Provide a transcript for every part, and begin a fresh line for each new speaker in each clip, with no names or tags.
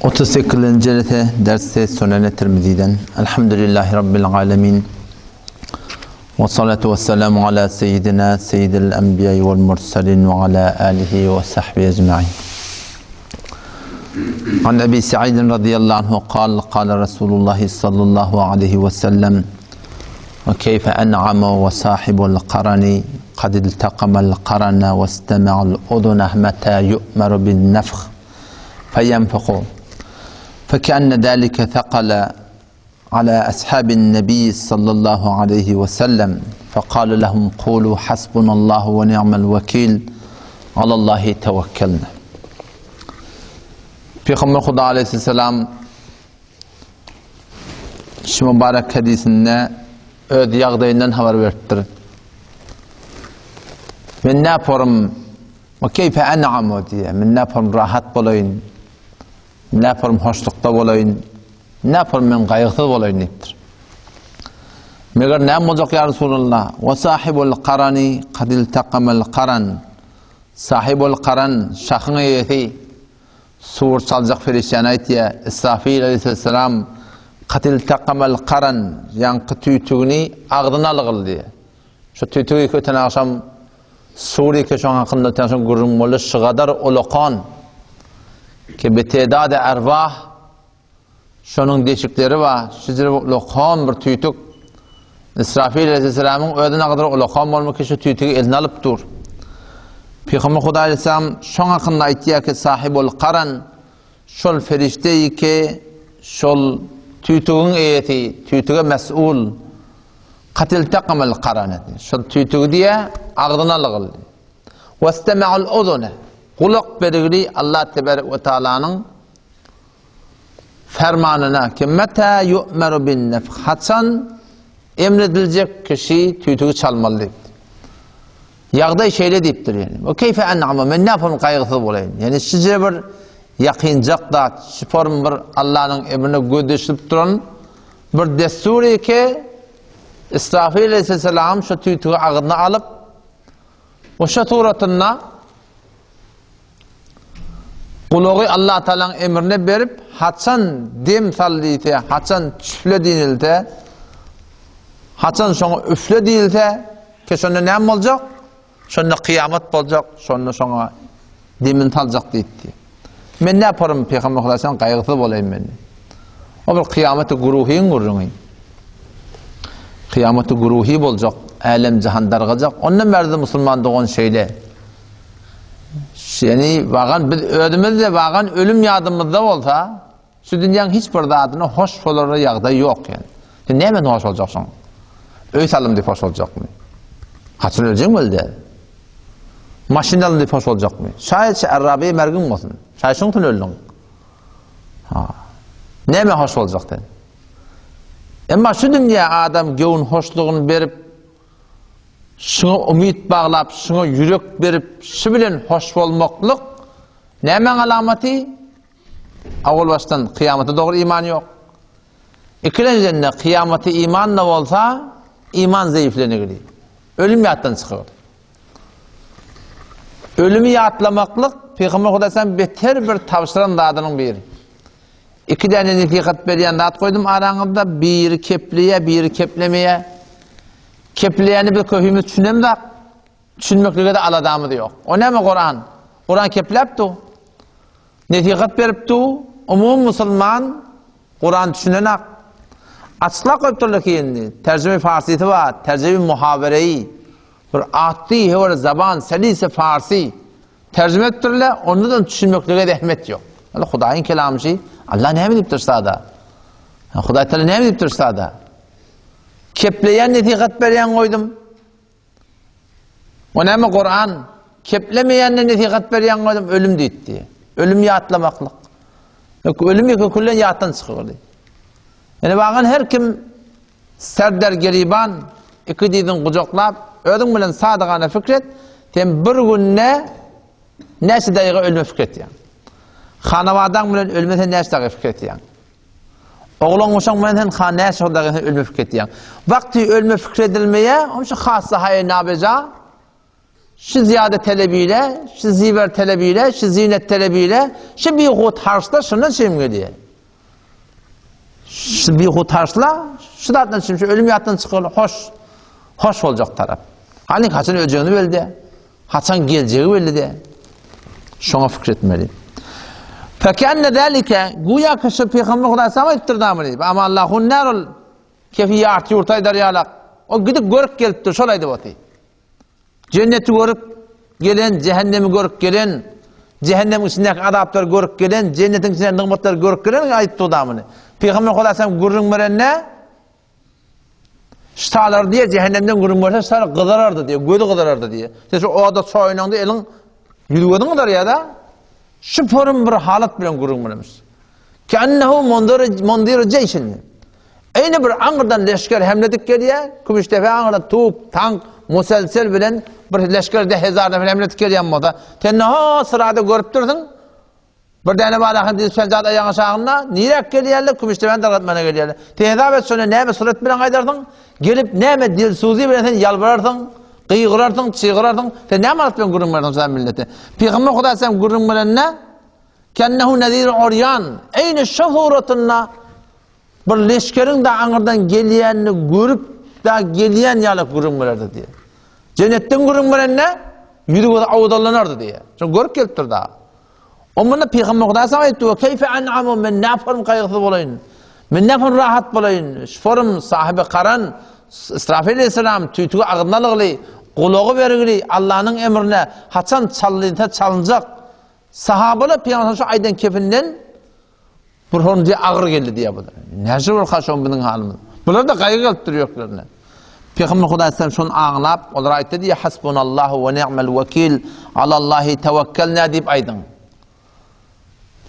38. Jelese dersi Sunan-ı Tirmizi'den. Elhamdülillahi Rabbil alemin. Ve salatu ve selamu ala seyyidina seyyidil enbiya vel mursalin ve ala alihi ve sahbihi ecma'in. An Ebi Sa'id radıyallahu anhu قال قال رسول الله صلى الله عليه وسلم وكيف أنعم وصاحب القرن قد التقم القرن واستمع الأذن متى يؤمر بالنفخ فينفخ فكأن ذلك ثقل على أصحاب النبي صلى الله عليه وسلم فقال لهم قولوا حسبنا الله ونعم الوكيل على الله توكلنا Peygamber Huda aleyhisselam şu mübarek hadisinde öz ýagdaýyndan habar beripdir. Men näporym we keýfe en'amu diýe. Men näporym rahat bolaýyn. Näporym hoşlukda bolaýyn. Näporym men gaýgysyz bolaýyn diýipdir. Meger näme boljak ýa Resulallah? Wa sahibul qarani kad iltaqamal qaran. Sahibul karan, şahyň eýesi, sur çaljak perişdäni aýtýar, Israfil aleýhissalam, Kad iltakamal karan, ýaňky tüýtügini agzyna algyl diýýär. Şu tüýtügi öten agşam sur eke şoň hakynda öten agşam gürrüň boldy, şygadar ulakan, ki bi tedady erwah, Şonuň deşikleri bar. Şu bir ulakan bir tüýtük. Israfil aleyhisselamyň özi nagadyr ulakan bolmak ki şu tüýtügi eline alyp dur. Pygamber Hudaý aleyhisselam şoň hakynda aýtýar ki sahibul karan şol ferişde ki şol tüýtügiň eýesi, tüýtüge mesul. Katil takamal karan. Şol tüýtügi diýe agzyna algyl. Westema'ul uzune. Gulak bergili Allah tebarek we taalanyň fermanyna ki meta yu'meru bin nefh haçan emrediljek kişi tüýtügi çalmaly diýipdir. Ýagdaý şeýle diýipdir ýani. O keýfe en'ama men näpom gaýgysyz bolaýyn. Ýani şije bir ýakynjak zat, şu form bir Allanyň emrine gözleşip duran bir dessury ki Israfil aleyhisselam şu tüýtügi agzyna alyp Oşa suratynda gulagy Allah Taalanyň emrine berip, haçan dem sal diýse, haçan çüfle diýilse, haçan şoňa üfle diýilse, ki şonda näme boljak? Şonda kyýamat boljak, şonda şoňa demini saljak diýipdi. Men ne yaparym Peygamber Hudaý sen gaýgysyz bolaýyn men. O bir kyýamaty guruhyň gürrüňi. Kyýamaty guruhy boljak, älem jahan dargajak. Ondan bärde musulman dogan şeýle. Ýani wagan biz özümizde wagan ölüm ýadymyzda bolsa, Şu dünýäň hiç bir zadyna hoş bolara ýagdaý ýok ýani. Sen näme hoş boljaksyň? Öý saldym diýip hoş boljakmy? Haçan öljeň belli däl. Maşyn aldym diýip hoş boljakmy? Şaýat şu arrabeýi mergiň bolsun. Şaýat şoň üçin öldüň. Ha. Näme hoş boljak sen? Emma şu dünýä adam göwün hoşlugyny berip, şuňa umyt baglap, şuňa ýürek berip, şu bilen hoş bolmaklyk nämäň alamaty? Owal başdan kyýamata dogry iman ýok. Ikilenjiden-de kyýamata iman-da bolsa, iman zeýiflenigli. Ölüm ýatdan çykyr. Ölümi ýatlamaklyk Pygamber Hudaýdan beter bir tabşyran zadynyň biri. Iki däne nesihat berýän zat goýdum araňyzda, biri kepleýär, biri keplemeýär. Kepleýäni biz köpimiz düşünemzok. Düşünmeklige-de aladamyz ýok. O näme Kuran? Kuran kepläp dur. Nesihat berip dur. Umumy musulman Kuran düşünenak. Açyklap goýupdyrlar ki indi. Terjime farsysy bar, terjime muhawereýi. Bir atdy bir zaban selise farsi. Terjime etdirler, ondan düşünmeklige zähmet ýok. Ýöne Hudaýyň kelamy şi, Allah näme diýipdir sada? Hudaý Teala näme diýipdir sada? Kepleýän nesihat berýän goýdum. O näme Kur'an? Keplemeýänine nesihat berýän goýdum, ölüm diýdi. Ölüm ýatlamaklyk. Yok, ölüm ýeke küllen ýatdan çykydy. Ýani bagan her kim serder geriban iki dizin gujaklap, özüň bilen sadygana fikr et, sen bir günde näçe daýyga ölme fikr etýäň. Hanawadaň bilen ölme sen näçe daýyga fikr etýäň. Oglan uşak bilen sen han näçe dagy sen ölme pikir etýäň. Wagty ölme pikir edilmeýä, onça hassa haýy nabeja. Şu zyýada telebile, şu ziwer telebile, şu zinet telebile, şu bihut harçla şundan çirim gelýär. Şu bihut harçla, şu zatdan çirim, şu ölüm ýatdan çykyl, hoş, hoş boljak tarap. Hany haçan öljegini belli, haçan geljegi belli de. Şoňa fikir etmeli. Fekenne zalike, güýä ki şu Pygamber Hudaý saňa aýtdyr damyny. Ama Allahun narul kefi ýarty ýurt aýdar ýalak. O gidip görüp gelipdir, şol aýdyp oty. Jenneti görüp gelen, jähennemi görüp gelen, jähennemiň içindäki azaplary görüp gelen, jennetiň içindäki nygmatlary görüp gelen aýtdy da muny. Pygamber Hudaý sen gürrüň berende Ştalar diýe jähennemden gürrüň berse ştalar gyzarardy diýe, gözi gyzarardy diýe. Sen şu oda çoýunaňda eliň ýüzi gözüň gyzarýar-da. Şu forum bir halat bilen gürrüň bermiş. Kennehu munzir jeýşin. Eýni bir aňyrdan leşger hemledik gelýär, Kümüşdepe aňyrdan tup, tank, muselsel bilen bir leşger de hezar nefer hemledik gelýän bolsa, sen ha syrada görüp dursuň. Bir däne bala hem diýip sen zat aýagyň aşagynda, niräk gelýärler, Kümüşdepäni dargatmana gelýärler. Sen hesap et şonda näme surat bilen gaýdarsyň, gelip näme dilsuzi bilen sen ýalbararsyň, gygyrarsyň, çygyrarsyň, sen näme alat bilen gürrüň berersiň şa millete. Pygamber Hudaý sen gürrüň berende, Kennehu nezir urýan, eýni şu suratynda Bir leşgeriň-de aňyrdan gelýänini görüp, da gelýän ýaly gürrüň bererdi diýýär. Jennetden gürrüň berende ýüzi-gözi awdalanardy diýýär. Şony görüp gelipdir da. O munda Pygamber Hudaý saňa aýtdy, "Ve keýfe an'amu men näforum gaýgysyz bolaýyn. Men näforum rahat bolaýyn. Şforum sahibi karan Israfil aleyhisselam tüýtügi agzyna alygly, gulagy bergili Allanyň emrine haçan çalynsa çalynjak. Sahabalar Pygamber şu aýdan kefinden Bir hon diýe agyr geldi diýe bu. Näçe bolka şoň biziň halymyz. Bular da gaýgy gelip dur ýüreklerine. Pygamber Hudaý sen şony aňlap, olar aýtdy diýe hasbunallahu we ni'mel wekil, alallahi tewekkelna diýip aýdyň.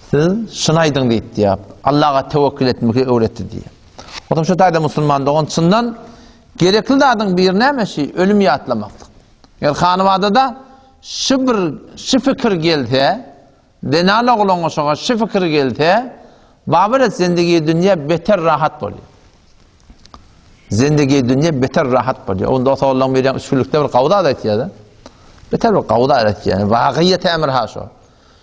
Siz şuny aýdyň diýip diýe. Allaha tewekkül etmegi öwretdi diýe. Otam şu taýda musulman dogan çyndan gerekli zadyň biri näme şi? Ölüm ýatlamaklyk. Eger hanabadada şu bir şu fikir gelse, Zenan oglan şoňa şu pikir gelse, babar et zindigi dünýe beter rahat bolýar. Zindigi dünýe beter rahat bolýar. Onda o oglan birden üç günlükde bir gawy zat aýtýar-da. Beter bir gawy zat aýtýar. Wagyýet emr ha şo.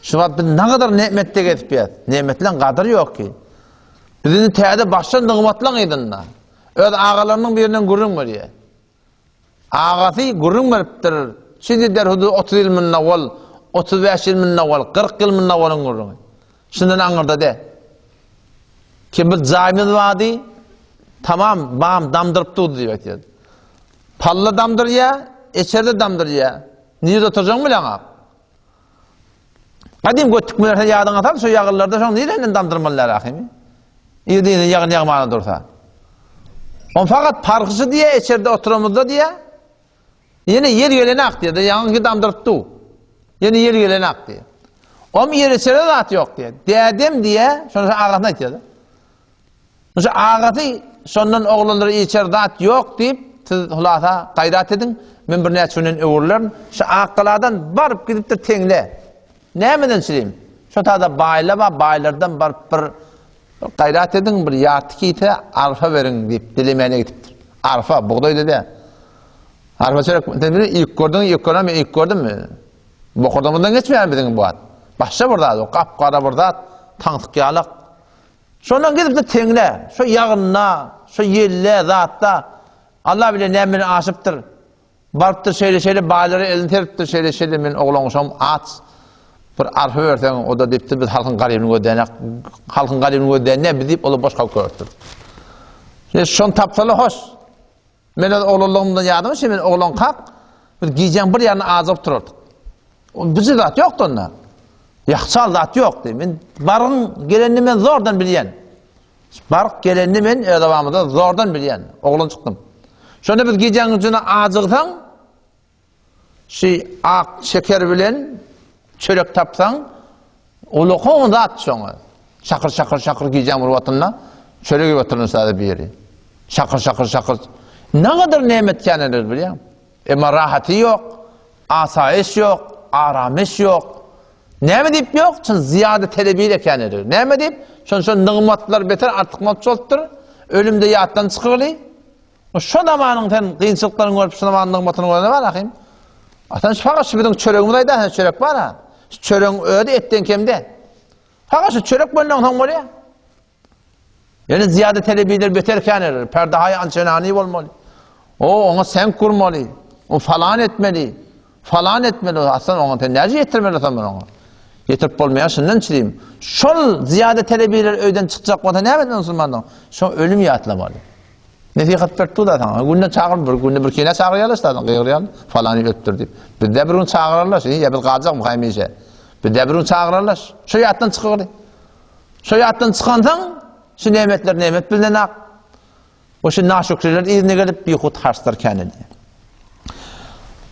Şu wagt biz ne kadar nemetde gezip ýaz. Nemetleň gadyry ýok ki. Biz indi täze başlan nygmatlaň yzynda. Öz agalarynyň birinden gürrüň berýär. Agasy gürrüň beripdir, Şindi derhudu 30 ýyl mundan owal, 35 ýyl mundan owal, 40 ýyl mundan owalyň gürrüňi. Şundan aňyrda de. Ki bir jaýymyz bardy, tamam bam damdyryp durdy diýip aýtýar. Palla damdyrýar, eçerde damdyrýar. Nirede oturjagyňy bileňok. Gadym götük münersen ýadyňa sal, şo ýagynlarda şoň nireden damdyrmalylar ahymy? Irden ýagyn ýagmana dursa. On fakat parhyşy diýe içerde oturamyzda diýe. Ýene ýel gelen ak diýe, ýaňy damdyryp du. Ýene ýel gelen ak diýe. Om ýer içerde zat ýok diýe. Dädem diýe, şonu agasyna aýtýar. Şu agasy şondan oglanlara içer zat ýok diýip, siz hulasa gaýrat ediň, men birnäçe günden öwrülerin. Şu Akgaladan baryp gidipdir teňle. Nämeden çirim? Şo tada baýlar bar, baýlardan baryp bir gaýrat ediň, bir ýarty kise arpa beriň diýip dilemäne gidipdir. Arpa, bugdaý dede. Arpa çörek, sen biri iýip gördüň, iýip görmän, men iýip gördüm. Bokurdagymyzdan geçmeýär biziň bu at. Başga bir zat, gap-gara bir zat, taňsyk ýalak. Şondan gidip-de teňle, şo ýagynda, şo ýelde, zatda, Allah bile näme bilen aşypdyr. Barypdyr şeýle-şeýle baýlara elini seripdir, şeýle-şeýle men oglanşam aç. Bir arpa berseň, o da diýipdir, biz halkyň garybyny gözleýän, halkyň garybyny gözleýän ne biz diýip, olar boş galyp görüpdir. Şeýle şony tapsalar hoş. Men öz oglanlygymdan ýadyma düşýär, men oglankak biz gijäň bir ýaryna ajygyp turardyk. Bize zat ýokdy onda. Ýakçal zat ýokdy. Men baryň gelenini men zordan bilýän. Baryp gelenini men öz obamyzda zordan bilýän. Oglan çykdym. Şonda biz gijäň ucuna ajygsaň, şu ak şeker bilen çörek tapsaň, ulakan zat şoňa. Şakyr şakyr şakyr gijäň bir wagtynda çörek iýip oturan sada biri. Şakyr şakyr şakyr. Ne kadar nemet känelер bilýän. Emma rahaty ýok, asaýyş ýok, aramyş ýok. Näme diýip ýok? Çyn zyýada telebir eken edi. Näme diýip? Şon şon nygmatlar beter artykmaç bolupdyr. Ölümde ýatdan çykyly. Şo zamanyň sen kynçylyklaryny görüp, şu zamanyň nygmatyny görene bar ahym. Asan şu fakat şu biziň çöregimiz aýdarsan çörek bar ha. Şu çöregiň özi etden kem däl. Fakat şu çörek bolnan soň bolýar. Ýöne zyýada telebiler beter käneler. Perdehaý ançenani bolmaly. O oňa seňk gurmaly. O falan etmeli. Falan etmeli. Aslan oňa sen näce ýetirmeli sen oňa? Ýetirip bolmaýar şundan çirim. Şol zyýada telebiler öýden çykjak bolsa näme etmeli musulmanlar? Şo ölüm ýatlamaly. Nesihat berip dur da saňa. Günde çagyr bir günde bir kine çagyrýarlar ştadan gygyrýarlar. Falany ötdür diýip. Bizde bir gün çagyrarlar. Ýa biz galjakmy hemişe? Bizde bir gün çagyrarlar. Şo ýatdan çykyr. Şo ýatdan çykansoň, şu nemetler nemet bilinenak. We şu naşükriler yzyna gelip bihut harçlar kän edýär.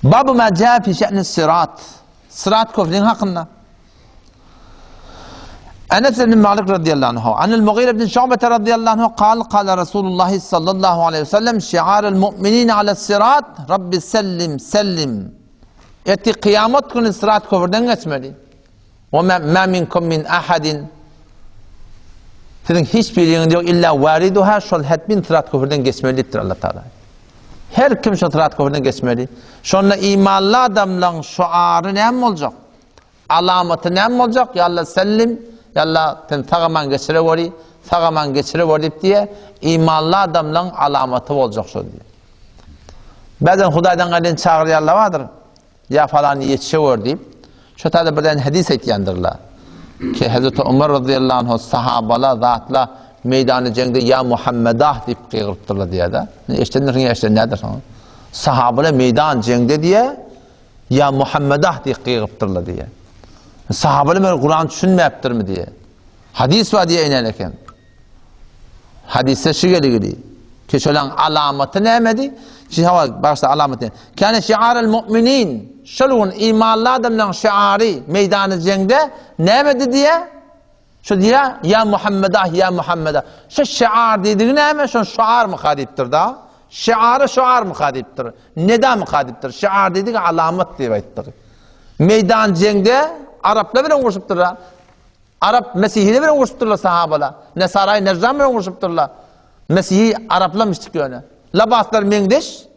Babu ma jaa fi şe'ni sirat. Sirat köprüniň hakynda. Enes ibn Malik radıyallahu anhu, anil Mughire ibn Şu'be radıyallahu anhu kal kal Resulullah sallallahu aleyhi ve sellem şiarul mu'minin ala sirat Rabbi sellim sellim. Eti kıyamet günü sirat köprüden geçmeli. Wa ma minkum min ahadin Siziň hiç biriňiz ýok illa wariduha şol hetmin syrat köprüden geçmeli diýipdir Allah Taala. Her kim şol syrat köprüden geçmeli. Şonda imanly adamlaryň şuary näme boljak? Alamaty näme boljak? Ya Allah sellim, ya Allah sen sag-aman geçireweri, sag-aman geçireweri diýip diýe, imanly adamlaryň alamaty boljak şol diýe. Bäzen Hudaýdan gelen çagyrýanlar bardyr. Ýa falany ýetişewer diýip, şo taýda birden hadys aýtýandyrlar. Ki Hazreti Omar radıyallahu anhu sahabala zatla meýdany jeňde ýa Muhammedah diýip gygyrypdyrlar diýýär-de. Eşdendirsiň ýa eşden nädirsiň? Sahabala meýdan jeňde diýe ýa Muhammedah diýip gygyrypdyrlar diýýär. Sahabalar men Kur'an düşünmäpdirmi diýýär. Hadys bar diýýär inen eken. Hadysda şu geligidi. Ki şolaň alamaty nämedi? Ki hawa başda alamaty. Kâne şiarul mu'minin. Şol gün imanly adamlaryň şiary meýdany jeňde nämedi diýe? Şu diýe ýa Muhammeda ýa Muhammeda. Şu şiar diýdigi näme? Şon şiar myka diýipdir da. Şiary şiar myka diýipdir. Neda myka diýipdir. Şiar diýdigi alamat diýip aýtdyk. Meýdan jeňde araplar bilen urşupdyr. Arap mesihiler bilen urşupdyrlar sahabalar. Nesaraý Nejran bilen urşupdyrlar. Mesihi araplamyşdyk ýöne. Labaslar meňzeş.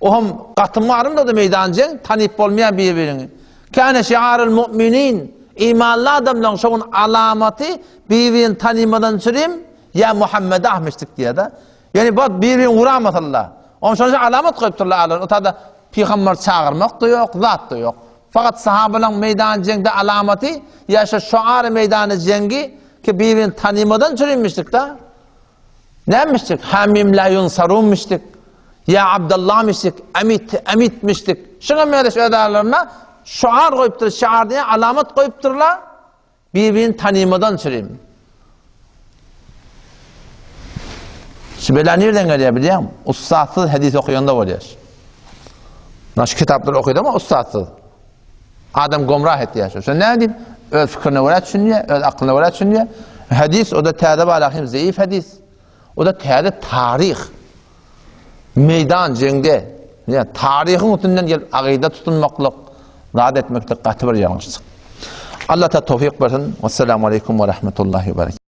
Oham gatym garym da meýdan jeň tanyp bolmaýar bir-biriňi. Kâne şiarul mu'minin imanly adamlaryň şoň alamaty bir-birini tanymadan çürim ýa Muhammed ahmişdik diýýär-de. Ýani bu bir-birini uramasylar. Oň şonuň üçin alamat goýupdyrlar alar. O tada pygamber çagyrmak da ýok, zat da ýok. Fakat sahabalaň meýdany jeňde alamaty ýa şo şoary meýdany jeňgi ki bir-birini tanymadan çürimişdik da. Nämişdik? Hamim la yunsarunmişdik. Ýa Abdallahmişdik, Emit, Emitmişdik. Şuňa meňzeş öz aralarynda şoar goýupdyr, şiar diýen alamat goýupdyrlar. Bir-birini tanymadan çürim. Şu bela nirden gelýär bilýäňmi? Ussatsyz hadis okaýanda bolýar. Na şu kitaplary okaýdy ama ussatsyz. Adam gomrah etýär şu. Şo näme diýip? Öz fikrine görä düşünýär, öz aklyna görä düşünýär. Hadis o da täze bar, hem zeýif hadis. O da täze taryh. Meýdan jeňde, ýa taryhyň üstünden gelip agyda tutunmaklyk, zat etmeklik gaty bir ýalňyşlyk. Allah ta towfik bersin. Wassalamu aleýkum we rahmetullahi we berekatuh.